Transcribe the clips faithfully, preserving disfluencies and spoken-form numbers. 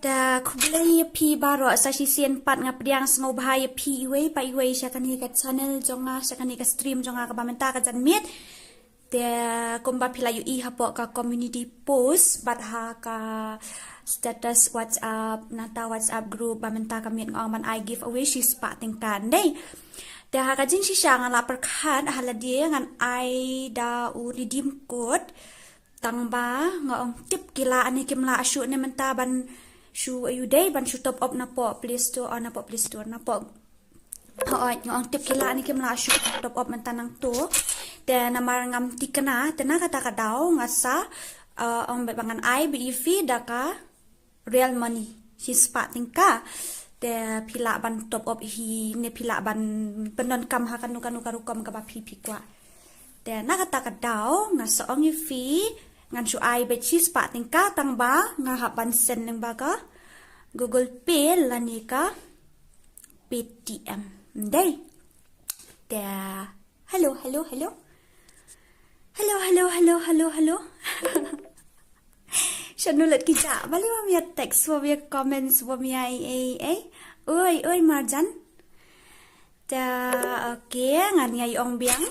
Da khublei ïa phi baroh sa shisien pat nga pdiang sngewbha ïa phi iwei pa iwei sha kane ka channel jong nga, sha kane ka stream jong nga kaba mynta ka janmiet. Te kumba phi la ïohi hapoh ka community post bad ha ka status WhatsApp, nangta WhatsApp group ba mynta ka miet nga ong ban ai giveaway shispah tyngka, ym dei. Te ha ka jingshisha nga la pyrkhat ha lade ngan ai da u redeem code. Tang ba nga ong tip ki lah ne kim lah shuh ne mynta ban shu ïa u dei ban shu top up napoh Play Store, oh, napoh Play Store, napoh, oh, nga ong tip ki lah ne kim lah shuh top up mynta nangto. Te namar ngam thikna, te na kata ka daw nga sa, eh, ong ba ngan ai beit ïa phi da ka real money shispah tyngka. Te phi lah ban top up hi ne phi lah ban pyndonkam ha kano kano ka rukom kaba phi phi kwah. Te na kata ka daw nga sa ong ïa phi ngan shu ai beit shispah tyngka tang ba nga hap ban send lyngba ka Google Pay lane ka Paytm. Ym dei. Te hello, hello, hello. Hello, hello, hello, hello, hello. Shano lut ki jah? Balei wym ïa text, wym ïa comments, wym ïa ei ei ei? Oi, oi, Marjan. Te, okay, ngan ïa ong biang.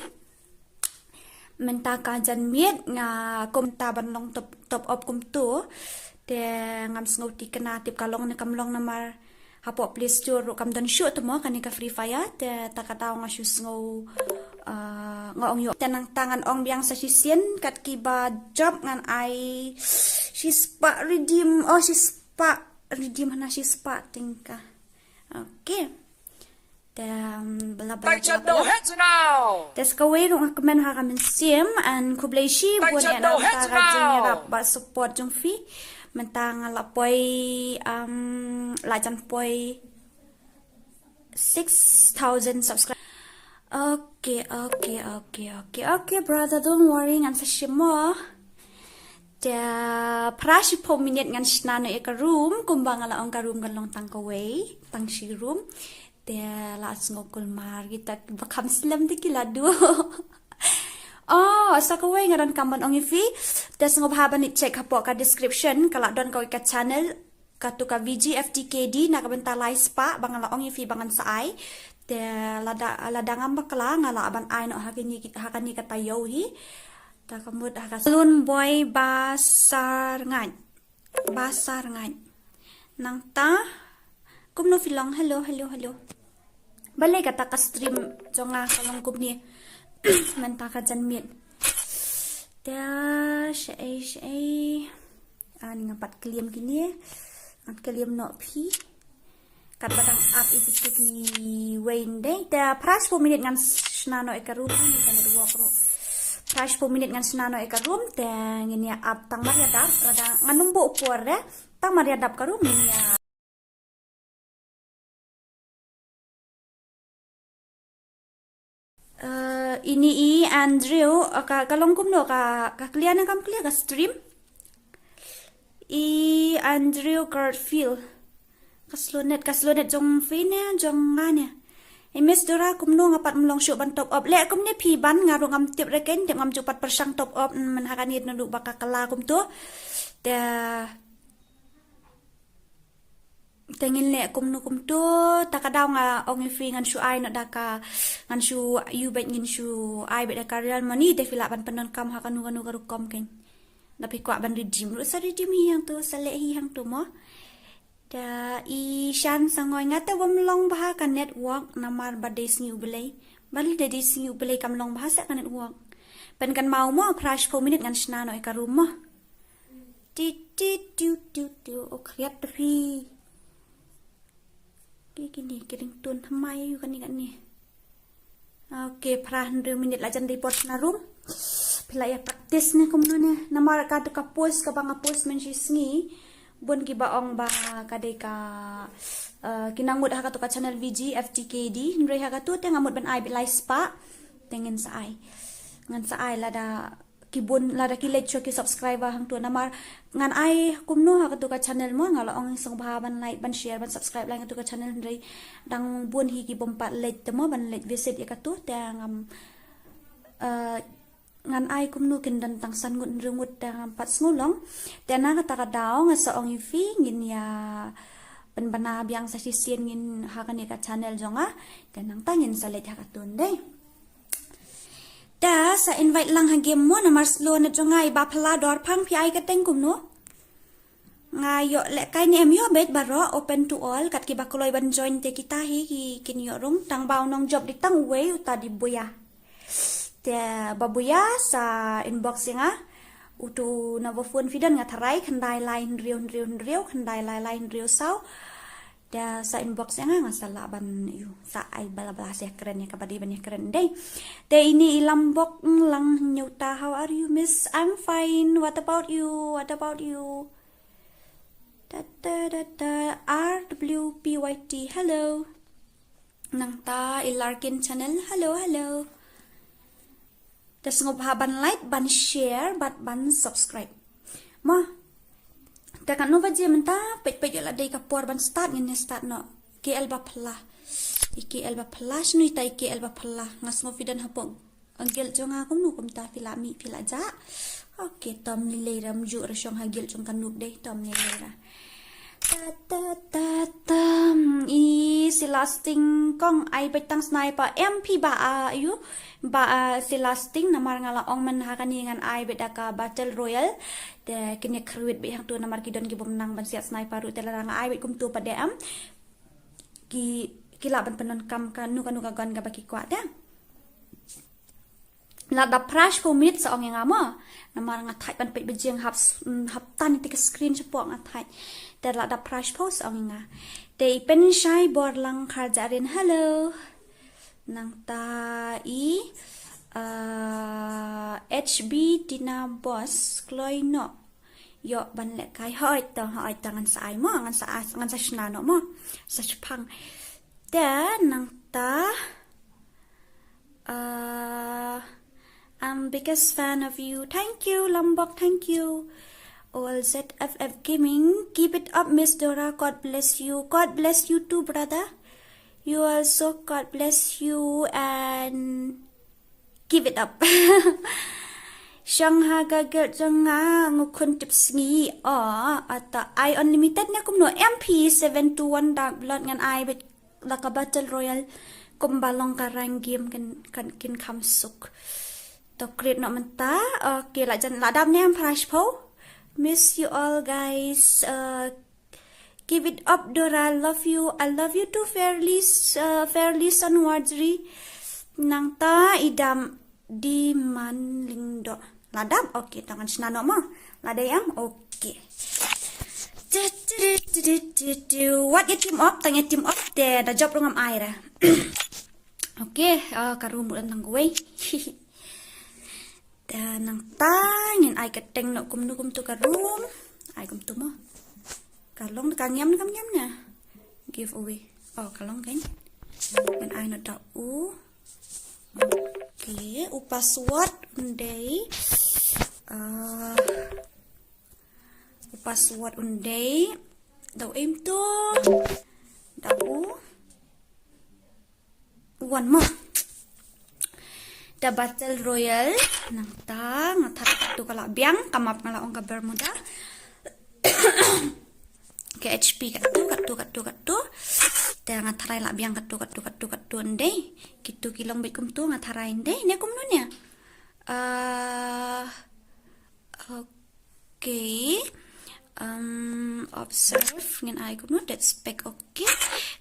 Mynta ka janmiet nga kumta ban long top, top up kumto. Te ngam sngew thikna tip ka long ne kam long namar hapoh Play Store ruh kam don shuh te mo kane ka Free Fire, te ta ka daw nga shu sngew, ah, nga ong ïoh. Te nangta ngan ong biang sa shisien kat kiba jop ngan ai shispah redeem, oh, shispah redeem hana shispah tyngka. Okay. Te, um, bla bla bla bla. Te sa kawei ruh nga kmen ha ka mynsiem, and khublei shibun ïa nangta ka jingïarap bad support jong phi. Mynta nga la poi, um, la jan poi six thousand subscribe. Okay, okay, okay, okay, okay, brother, don't worry, ngan sa shim mo. Te phra shiphew minit ngan shna noh ïa ka room, kumba nga la ong ka room kan long tang kawei, tang shi room. Te la sngew kulmar kita ba kham slem te ki la duh. Oh, sa kawei nga donkam ban ong ïa phi. Te sngewbha ban ïa check hapoh ka description, ka la don kawei ka channel, katu ka V G F T K D na ka bynta lai spah ba nga la ong ïa phi ba ngan sa ai. Te lada, lada ngam bakla nga lah ban ai noh ha kane, ha kane ka taïew hi. Ta ka mut ha ka Salon Boy Basar Ngat. Basar Ngat. Nangta kumno phi long? Hello, hello, hello. Balei kata ka stream jong nga ka long kumne mynta ka janmiet? Te shaei shaei. Ani nga pat kylliam kine. Ngan kylliam noh phi. Katba dang ap ïa kitu kiwei ym dei. Te phra shiphew minit ngan shna noh ïa ka room, ni ka network ruh. Phra shiphew minit ngan shna noh ïa ka room, te ngin ïa ap tang mar ïa dap, lada ngan ym buh por re, tang mar ïa dap ka room ngin ïa. Eh, ini i Andrew, eh, ka, ka long kumno, ka, ka clear ne kam clear ka stream? I Andrew Garfield. Ka slow net, ka slow net jong phi ne, jong nga ne. I Miss Dora, kumno nga pat ym long shuh ban top up. Leh kumne phi ban, nga ruh ngam tip re kein, tip ngam ju pat pyrshang top up, mm, mynta ka net naduh ba ka kylla kumto. Te Te ngin leh kumno kumto, ta ka daw nga ong ïa phi ngan shu ai noh da ka, ngan shu, ïa u bad ngin shu ai bad da ka real money, te phi lah ban pyndonkam ha kano kano ka rukom kein. Da phi kwah ban redeem ruh sa redeem hi hangto, sa leh hi hangto mo. Da i Shan Sangoi, nga te wym long bha ka network namar ba dei sngi U Blei. Ba dei sngi U Blei kam long bha sa ka network. Pynkynmaw mo, phra shiphew minit ngan shna noh ïa ka room mo. Ti ti tiu tiu tiu. O khriat te phi. Ki kine ki ringtone thymmai ïa u kane kane. Okay, phra hynriew minit la jan dei por shna room. Phi la ïa practice ne kumno ne. Namar katu ka post kaba nga post mynshisngi, bun kiba ong ba ka dei ka, eh, ki nang mut ha katu ka channel V G F T K D. Hynrei ha katu te nga mut ban ai beit lai spah. Te ngin sa ai. Ngan sa ai lada ki bun, lada ki leit shuh ki subscriber hangto, namar ngan ai kumno ha katu ka channel mo, nga la ong sngewbha ban like, ban share, ban subscribe lang katu ka channel, hynrei dang bun hi ki bym pat leit te mo, ban leit visit ïa katu, te ngam, eh, ngan ai kumno kin don tang san ngut hynriew ngut te ngam pat sngew long. Te na kata ka daw nga sa ong ïa phi ngin ïa pynbna biang sa shisien ngin ha kane ka channel jong nga. Te nangta ngin sa leit ha katto dei. Te sa invite lang ha game mo namar slow net jong nga i Ba Phylla Dorphang phi ai ka teng kumno. Nga ïoh lehkai ne em ïoh beit baroh open to all kat kiba kloi ban join te kita hi ki kin ïoh rung tang ba u nongjop dei tang uwei uta dei Buya. Te Ba Buya sa inbox ïa nga. Utu na ba phone phi don nga tharai khyndai lai hynriew hynriew hynriew khyndai lai lai hynriew saw. Te sa inbox ïa nga nga sa lah ban ïa sa ai bala bala sa ïakren ïa kaba dei ban ïakren dei. Te ini i Lambok Lang Hynñiewta, how are you miss? I'm fine. What about you? What about you? Ta ta ta ta R W P Y T. Hello. Nangta i Larkin channel. Hello, hello. Te sngewbha ban like, ban share, bad ban subscribe. Mo. Te katno baje mynta, peit peit ïoh la dei ka por ban start ngin ïa start noh. K L Ba Phylla. I K L Ba Phylla, shano ita i K L Ba Phylla. Nga sngew phi don hapoh guild jong nga kumno kumta phi la mih phi la jah. Okay, to ym lei lei ra, ym ju ra shong ha guild jong ka Nup dei, to ym lei lei ra. Ta ta ta ta. I Silasting kong ai beit tang sniper M P ba a yu ba a Silasting namar nga la ong man ha kane ngan ai beit da ka battle royal. Te kin ïa kyrwit beit hangtu namar ki don ki bym nang ban siat sniper ruh te lada nga ai beit kumtu pat de em. Ki ki lah ban pyndonkam kano kano ka gun kaba ki kwah te. La dap phra shiphew minit sa ong ïa nga mo. Namar nga thait ban peit ba jing hap s- mm, hap tan ïa ka screen shapoh nga thait. Te la dap phra shiphew sa ong ïa nga. Te i Pynshai Borlang Kharjahrin hello. Nangta i uh, H B Tina Boss kloi noh. Ïoh ban lehkai hoi to hoi to ngan sa ai mo ngan sa ngan sa shna noh mo. Sa shpang. Te nangta Uh, I'm biggest fan of you. Thank you, Lambok. Thank you. All Z F F Gaming. Keep it up, Miss Dora. God bless you. God bless you too, brother. You also, God bless you and keep it up. Shang ha ka guild jong nga ngu khun tip sngi. Oh, ata ai unlimited ne kumno M P seven two one Dark Blood ngan ai bit la ka battle royal kumba long ka rank game kan kan kin kham suk. To create noh mynta. Okay, la jan la dam ne am prize pho. Miss you all guys. Uh, give it up Dora, love you. I love you too Fairly uh, Fairly Sunwardry. Nangta i dam di man lyngdoh. La dam? Okay, to ngan shna noh mo. La dei em? Okay. Wat ïa team up, tang ïa team up te da jop rung am ai ra. Okay, uh, ka room u dang tang kawei. Te nangta ngin ai ka teng noh kumno kumto ka room. Ai kumto mo. Ka long ka ngiam ka ngiam na. Giveaway. Oh, ka long kan. Ngin ai noh da u. Okay, u password un dei. Uh, u password un dei. Da u aim to. Da u. One more. Da battle royal. Nangta nga thar tu ka la biang ka map nga la ong ka Bermuda. Ka H P katu katu katu katu. Da nga tharai la biang katu katu katu katu ndei. Kitu ki long bit kumtu nga tharai ndei ne kumno ne. Uh, okay. Um, observe ngin ai kumno that spec okay.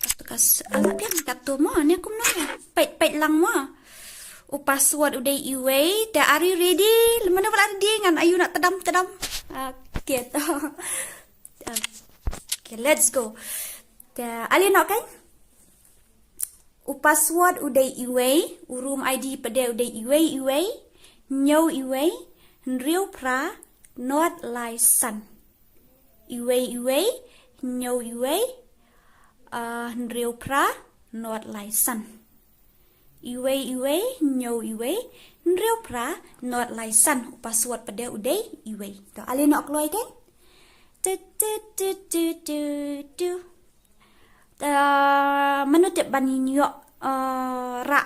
Katu kas ala biang katu mo ne kumno ne. Pait pait lang mo. U password u dei iwei. Te are you ready? Lem mano bala ready ngan ayu nak tedam tedam. Okay to. Okay, let's go. Te ali nok kan? U password u dei iwei, u room I D pade u dei iwei iwei, hynñiew iwei, hynriew phra, nod lai san. Iwei iwei, hynñiew iwei, uh, hynriew phra, nod lai san. Iwei iwei, hynñiew iwei, hynriew phra, nod lai san. U password pade u dei iwei. To ali nok kloi kan? Tu tu tu tu tu tu. Uh, mano tip ban ïoh uh, ra.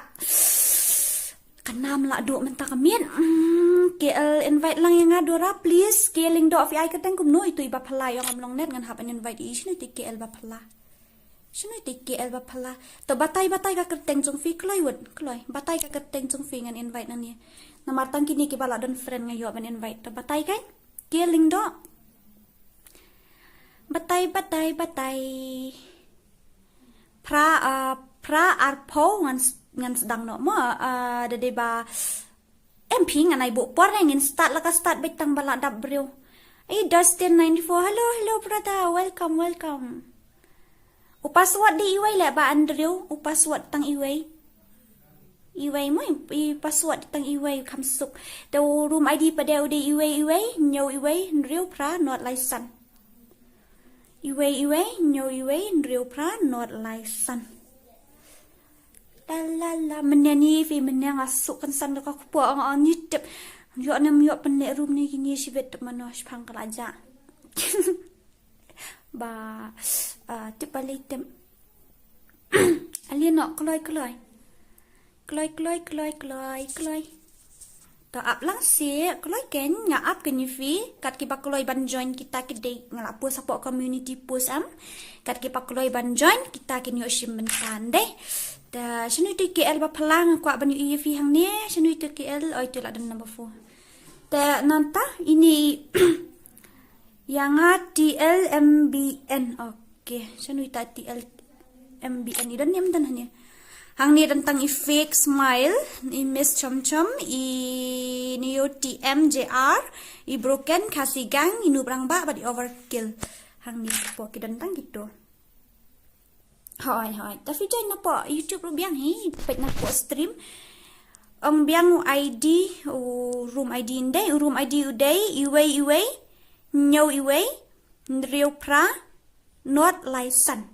Kan Nam la duh mynta ka miet. Mm, K L invite lang ïa nga Dora, please. K L Lyngdoh, phi ai kyrteng kumno? Itu i ba phylla, ïa ngam long net ngan hap invite i. Shano itu K L ba phylla? Shano itu K L ba phylla? To batai, batai ka kyrteng jong phi, kloi wut, kloi. Batai ka kyrteng jong phi ngan invite nangne. Namar tang kine kiba la don friend nga ïoh ban invite. To batai kai. K L Lyngdoh. Batai, batai, batai. Phra, ah, phra arphew ngan s-, ngan sdang noh mo, ah, da dei ba em phi ngan ai buh por ne ngin start la ka start beit tang ba la dap briew. Ei, Dustin ninety-four, hello, hello, brother, welcome, welcome. U password dei iwei leh Bah Andrew, u password tang iwei. Iwei mo, i password tang iwei kham suk. Te u room I D pat de u dei iwei, iwei, hynñiew, iwei, hynriew, phra, nod, lai, san. Iwei, iwei, hynñiew, iwei, hynriew, phra, nod, lai, san. La, la, la, mynne ni phi mynne nga suk kynsan da ka kpoh nga ong ni tip. Ïoh ne ym ïoh pynleh room ni kine shibit tip mano shipang ka la jah. Ba, ah, tip ba lei tip. Alien noh, kloi, kloi. Kloi, kloi, kloi, kloi, kloi. To ap lang seh, kloi kein, nga ap kein ïa phi, kat kiba kloi ban join kita ki dei, nga la post hapoh community post em. Kat kiba kloi ban join kita kin ïoh shim bynta dei. Te shano itu K L ba phylla nga kwah ban ïohi ïa phi hangne, shano itu K L, oh itu la don number four. Te nangta ine ïa nga T L M B N. Okay, shano ita T L M B N, i don ne em don hangne. Hangne don tang i fake smile, i Miss Chom Chom, i Neo T M J R, i Broken, Khasi Gang, i Noob Rangbah bad i Overkill. Hangne hapoh ki don tang kito. Hoi, hoi. Ta phi join napoh YouTube ruh biang hi, peit napoh stream. Ong biang u I D, u room I D ndei, u room I D u dei, iwei, iwei, hynñiew, iwei, hynriew, phra, nod, lai, san.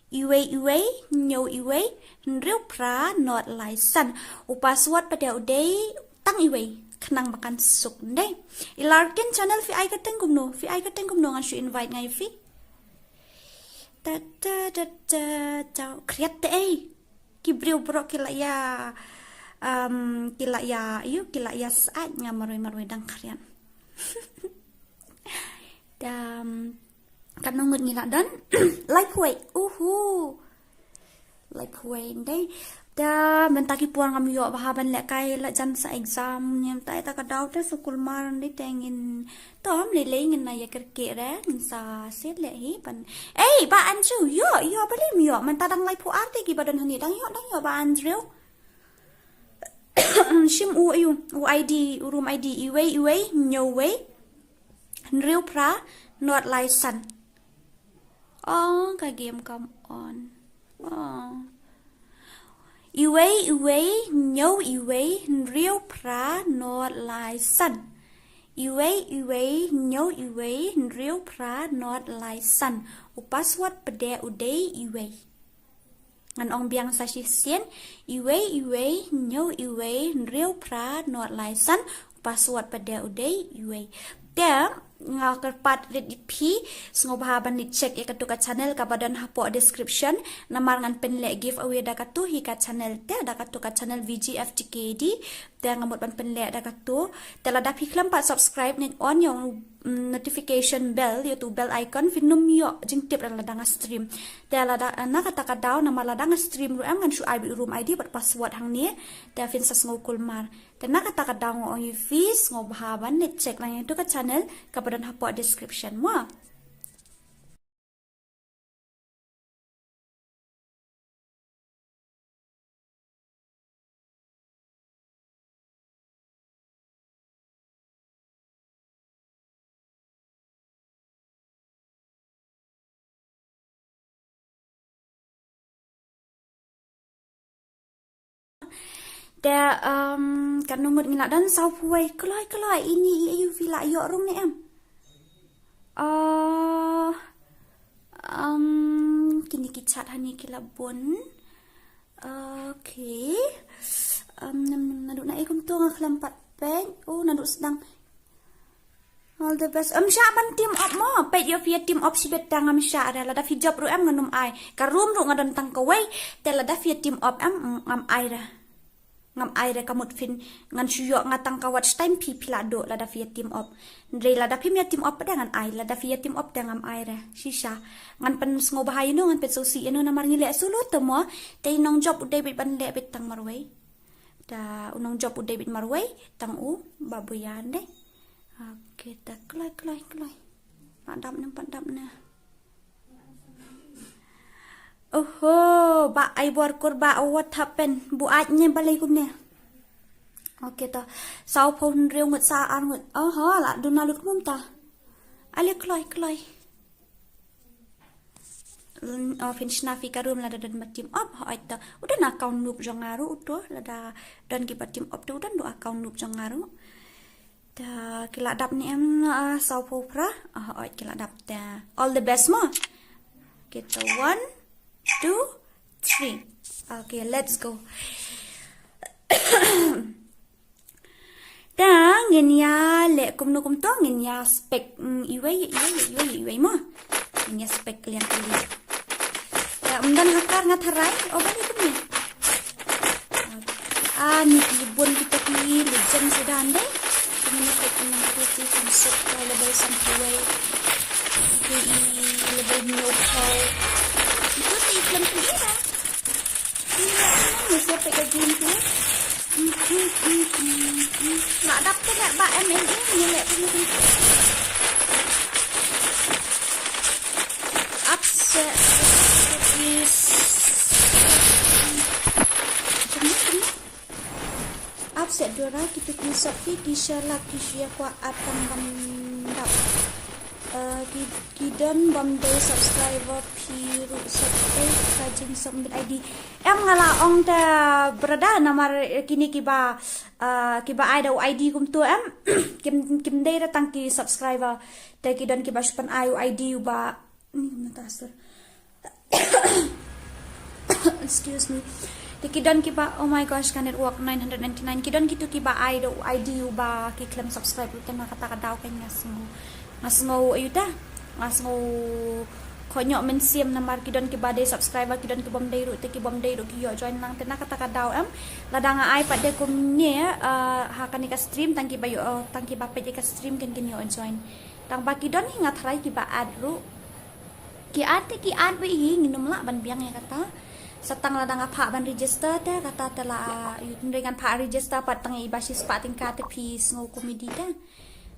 Iwei, iwei, hynñiew, iwei, hynriew, phra, nod, lai, san. U password pat de u dei tang iwei, khnang ba kan suk ndei. I Larkin channel phi ai kyrteng kumno, phi ai kyrteng kumno ngan shu invite nga ïa phi. Ta, ta, ta, ta, ta, khriat te ei. Ki briew baroh ki la ïa, um, ki la ïa, ïu, ki la ïa sait nga marwei marwei dang khriat. Te, um, katno ngut ngi la don? Laiphew wei. Uhu. Laiphew wei ndei. Te mynta ki por ngam ïoh bha ban lehkai la jan sa exam, ngim tai ta ka daw te sa kulmar ndei te ngin tom lei lei ngin na ïa kyrkieh re ngin sa set leh hi ban. Ei, Bah Andrew, ïoh, ïoh, balei ym ïoh? Mynta dang laiphew ar te kiba don hangne, dang ïoh, dang ïoh, Bah Andrew. Shim u, ïu, u I D, u room I D, iwei, iwei, hynñiew, wei, hynriew, phra, nod, lai, san. Oh, ka game kam on. Oh. Iwei, iwei, hynñiew, iwei, hynriew, phra, nod, lai, san. Iwei, iwei, hynñiew, iwei, hynriew, phra, nod, lai, san. U password pat de u dei iwei. Ngan ong biang sa shisien, iwei, iwei, hynñiew, iwei, hynriew, phra, nod, lai, san, u password pat de u dei iwei. Te nga kyrpad rit ïa phi, sngewbha ban leit check ïa katu ka channel kaba don hapoh description, namar ngan pynleh giveaway da katu hi ka channel te, da katu ka channel V G F T K D. Te nga mut ban pynleh da katu. Te lada phi khlem pat subscribe, ngin on ïa u, mm, notification bell, ïa utu bell icon, phin ym ïoh jingtip lada nga stream. Te lada, eh, na kata ka daw, namar lada nga stream ruh em ngan shu ai beit u room I D bad password hangne. Te phin sa sngew kulmar. Te na kata ka daw nga ong ïa phi sngewbha ban leit check lang ïa utu ka channel kaba don hapoh description mo. Te, um, katno ngut ngi la don? Sawphew wei. Kloi, kloi, ini i ayu phi la ïoh rung ne em? Uh, um, kine ki chat hani ki la bun. Okay. Um, nam, nam, naduh na e kumto nga khlem pat peit. Oh, naduh sdang. All the best. Ym shah ban team up mo. Peit ïoh phi ïa team up shibit te ngam shah re. Lada phi jop ruh em ngan ym ai. Ka room ruh nga don tang kawei. Te lada phi ïa team up em ngam ai re. ngam ai re, ka mut phin, ngan shu ïoh nga tang ka watch time, phi phi la duh lada phi ïa team up. Hynrei lada phim ïa team up pat de ngan ai, lada phi ïa team up te ngam ai re. Shisha. Ngan pynsngew bha ïa no, ngan pynsngewsih ïa no namar ngi leh solo te mo. Te u nongjop u dei beit ban leh beit tang marwei. Te u nongjop u dei beit marwei, tang u Bah Boyan de. Okay, te kloi kloi kloi. Pat dap ne, pat dap ne. Oho, Bah Aibor Kur Bah, what happened? Buaid ne balei kumne? Okay to. Saw phew hynriew ngut, sa ar ngut. Oho, la duna lut kumta. Ale kloi kloi. Oh, phin shna phi ka room lada don ba team up, hooid to. U don account noob jong nga ruh uto, lada don ki ba team up to u don ruh account noob jong nga ruh. Ta ki la dap ne em, ah, saw phew phra. Ah, hooid ki la dap ta. All the best mo. Kita one, two, three. Okay, let's go. Ta ngin ïa leh kumno kumto, ngin ïa spec, mm, iwei, iwei, iwei, iwei mo. Ngin ïa spec liang kali. Ym don ha kar nga tharai, oh, balei kumne. Ah, ni ki bun kita ki legend suda hynrei. Ngin ïa spec kumno kumto ki concept ka level san kawei. Ki level hynñiew phew. Itu te i film tu ira. Ira, ngin ïa spec ka game tu. Nga dap te ba M N E ni leh tu ni. Upset is. Upset Dora, kita ki sop ki, ki shalak, ki shia kwa atang ban dap. Eh, ki, ki don bam dei subscriber phi ruh sop te ka jingsop bit I D. Em nga la ong te brother namar, eh, kine kiba, ah, kiba ai da u I D kumto em. Kim, kim dei da tang ki subscriber. Te ki don kiba shu pyn-ai u I D uba. Ni kumta sir. Excuse me. Te ki don kiba, oh my gosh, ka network nine hundred ninety-nine. Ki don kitu kiba ai da u I D uba ki khlem subscribe ruh te na kata ka daw ka nga sngew. Nga sngew ayu ta. Nga sngew khot ñiuh mynsiem namar ki don kiba dei subscriber, ki don ki bym dei ruh, te ki bym dei ruh ki ïoh join lang, te na kata ka daw em. Lada nga ai pat de kumne, eh, ha kane ka stream, tang kiba ïoh, eh, tang kiba peit ïa ka stream kin kin ïoh join. Tang ba ki don hi nga tharai kiba add ruh. Ki add te ki add beit hi, ngin ym lah ban biang ïa kata. Sa tang lada nga phah ban register te, kata te la, ïa, hynrei ngan phah register pat tang ïa iba shispah tyngka te phi sngew comedy te.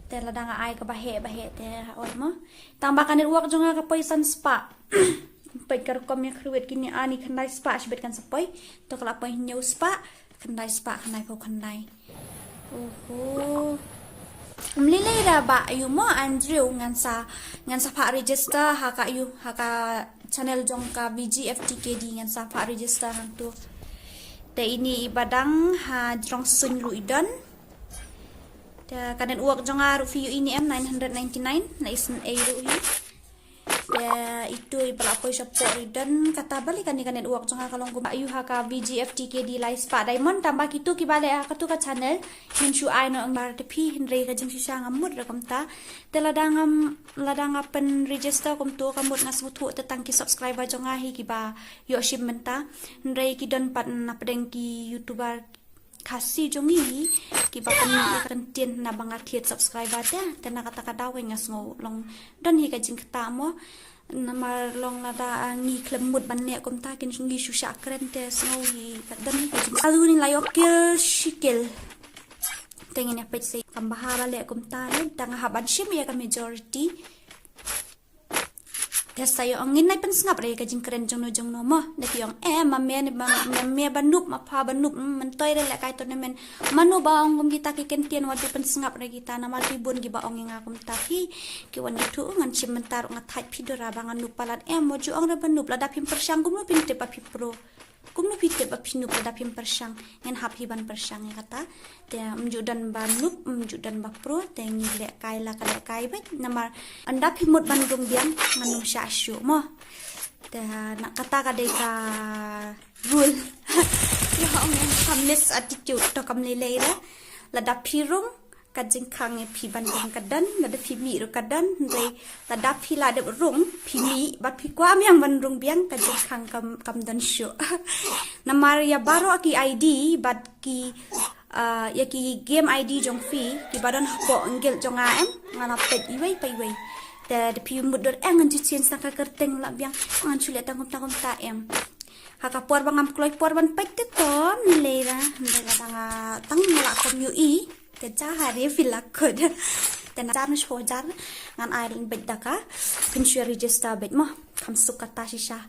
Te lada nga ai kaba heh ba heh te, hooid mo. Tang ba ka network jong nga ka poi san spah. Peit ka rukom ïa khrewit kine ani khyndai spah shibit kan sa poi. To ka la poi hynñiew spah, khyndai spah, khyndai phew khyndai. Oho. Ym lei lei ra ba ïu mo Andrew, ngan sa, ngan sa phah register ha ka ïu, ha ka channel jong ka V G F T K D ngan sa phah register hangtu. Te ine iba dang ha jrong suiñ ruh i don. Te ka network jong nga ruh phi ïohi ne em nine hundred ninety-nine, la isynei ruh hi. Te itu iba la poi shapoh ruh i don, kata balei kane ka network jong nga ka long kumba ïu ha ka V G F T K D lai spah diamond, tang ba kitu kiba leh ha katu ka channel ngin shu ai noh umbar te phi, hynrei ka jingshisha ngam mut re kumta. Te lada ngam, lada nga pyn register kumtu ka mut nga sngewthuh te tang ki subscriber jong nga hi kiba ïoh shim mynta. Hynrei ki don pat na pdeng ki YouTuber Khasi jong ngi kiba pynmih ïa ka ktien na ba nga thied subscriber te, te na kata ka daw nga sngew long don hi ka jingktah mo. Namar long lada, ah, ngi khlem mut ban leh kumta kin ngi shu shah kren te sngew hi ka don hi ka jing. Alu ni la ïoh kill shi kill. Te ngin ïa peit sei kam bha ba leh kumta ne, tang hap ban shim ïa ka majority. Te sa ïoh ngin nai pynsngap re ka jingkren jongno jongno mo. Da ki ong, eh, ma me, ma, ma me ba noob, ma pha ba noob, mm, myntoi re lehkai tournament. Mano ba ong kum kita ki kyntien wat ju pynsngap re kita, namar ki bun kiba ong ïa nga kumta phi. Ki wan ïathuh ngan shim mynta ruh nga thait phi Dora ba nga noob palat, eh, mo ju ong re ba noob, lada phim pyrshang kumno phin tip ba phi pro. Kumno phi tip ba phi noob lada phim pyrshang, ngin hap hi ban pyrshang ïa kata. Te ym ju don ba noob, ym ju don ba pro, te ngi lehkai la ka lehkai beit. Namar ynda phi mut ban rung biang, ngan ym shah shuh mo. Te na kata ka dei ka rule. Ïa ong ïa ka miss attitude to kam lei lei re. Lada phi rung, Ka jingkhang ïa phi ban rung ka don, lada phi mih ruh ka don, hynrei lada phi la dep rung, phi mih, bad phi kwah biang ban rung biang, ka jingkhang kam, kam don shuh. Namar ïa baroh ki I D, bad ki, ah, ïa ki game I D jong phi, kiba don hapoh guild jong nga em, nga la peit iwei pa iwei. Te da phi mutdur eh ngan ju change tang ka kyrteng lah biang, ngan shu leh tang kumta kumta em. Ha ka por ba ngam kloi por ban peit te to, ym lei ra, hynrei lada nga tang nga la kham ïohi. Te ja ha re phi la kut. Te na jar na shu jar ngan ai beit da ka. Phin shu register beit mo. Kham suk kata shisha.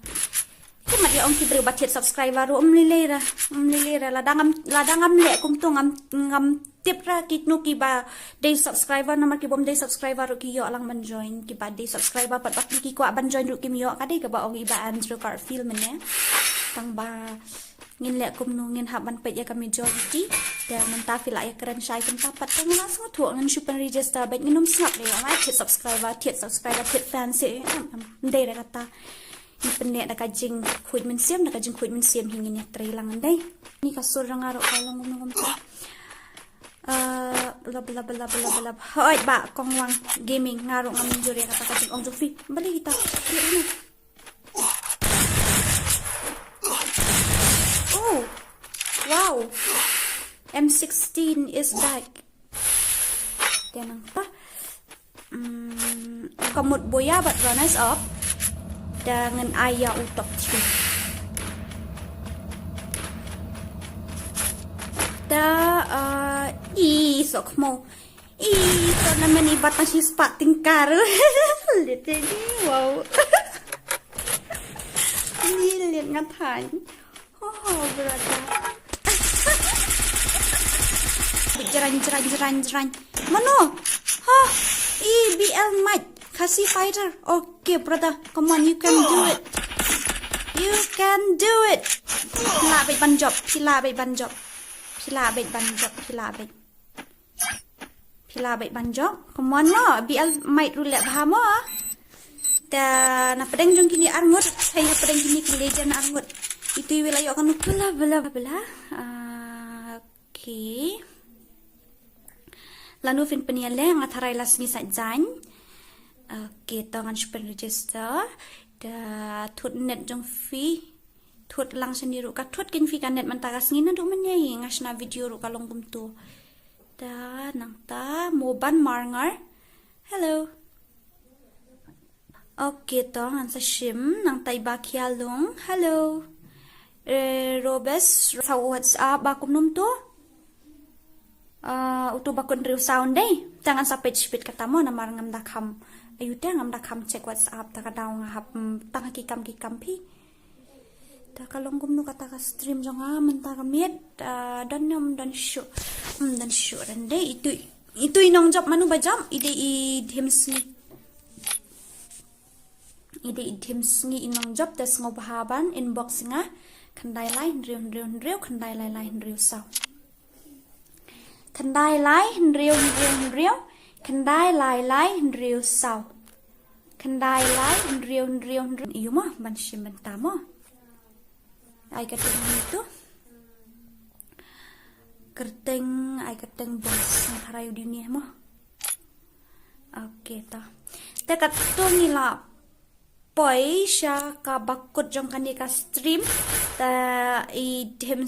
Te mat ïa ong ki briew ba thied subscriber ruh ym lei lei ra. Ym lei lei ra. Lada ngam, lada ngam leh kumto ngam, ngam tip ra kino kiba dei subscriber namar ki bym dei subscriber ruh ki ïoh lang ban join. Kiba dei subscriber pat ba ki kwah ban join ruh kim ïoh ka dei kaba ong i Bah Andrew Garfield mynne. Tang ba ngin leh kumno ngin hap ban peit ïa ka majority. Te mynta phi la ïakren shai kumta pat te nga la sngewthuh ngin shu pynregister beit ngin ym sngap de ong ai thied subscriber thied subscriber thied fans eh. Em, em, ym dei re kata. Ngin pynleh da ka jingkhuid mynsiem, da ka jingkhuid mynsiem hi ngin ïatrei lang ym dei. Ni ka sur jong nga ruh ka long kumno kumta. Eh, bla bla bla bla bla. Hoi Bah Kongwang Gaming nga ruh ngam jur ïa kata ka jingong jong phi. Balei kita? Oh, wow. M sixteen is back. Te nangta. Hmm, ka mut buya bad runners up. Te ngan ai ïa u top three. Te, uh, i sok mo. I tournament i ba tang shispah tyngka. Leit ni, wow. Ni leit nga thaiñ. Oh, brother. Jraiñ, jraiñ, jraiñ, jraiñ. Mano? Ha? I B L Might. Khasi Fighter. Okay, brother. Come on, you can do it. You can do it. Phi lah beit ban jop. Phi lah beit ban jop. Phi lah beit ban jop. Phi lah beit. Phi lah beit ban jop. Come on mo. B L Might ruh leh bha mo. Te na pdeng jong kine arngut. Hei na pdeng kine ki legend arngut. Itu i wi la ïoh kano bla bla bla. Ah, okay. Lano phin pynïaleh nga tharai la sngi Saitjaiñ. Okay, to ngan shu pynregister. Te thut net jong phi. Thut lang shane ruh ka thut kein phi ka net mynta ka sngi naduh mynne nga shna video ruh ka long kumto. Ta nangta Moban Marngar. Hello. Okay to ngan sa shim nangta i Bah Khialung. Hello. Eh, Robes sa WhatsApp ba kumno to. Ah, uto ba kut hynriew saw ym dei. Te ngan sa peit shipit kata mo namar ngam da kham. Ayu te ngam da kham check WhatsApp ta ka daw nga hap, mm, tang ha ki kam ki kam phi. Ta ka long kumno kata ka stream jong nga mynta ka miet, ah, don ne ym don shuh. Ym don shuh ran dei itu, itu i nongjop mano ba jop i dei i Dhim Sngi. I dei i Dhim Sngi i nongjop te sngewbha ban inbox nga. Khyndai lai hynriew hynriew hynriew khyndai lai lai hynriew saw. Khyndai lai hynriew hynriew hynriew khyndai lai lai hynriew saw. Khyndai lai hynriew hynriew hynriew. Ïu mo ban shim bynta mo. Ai ka teng ni tu. Kyrteng ai ka teng bos sang tharai u dini mo. Okay to. Te katto ngi la poi sha kaba kut jong kane ka stream. Te i Dhim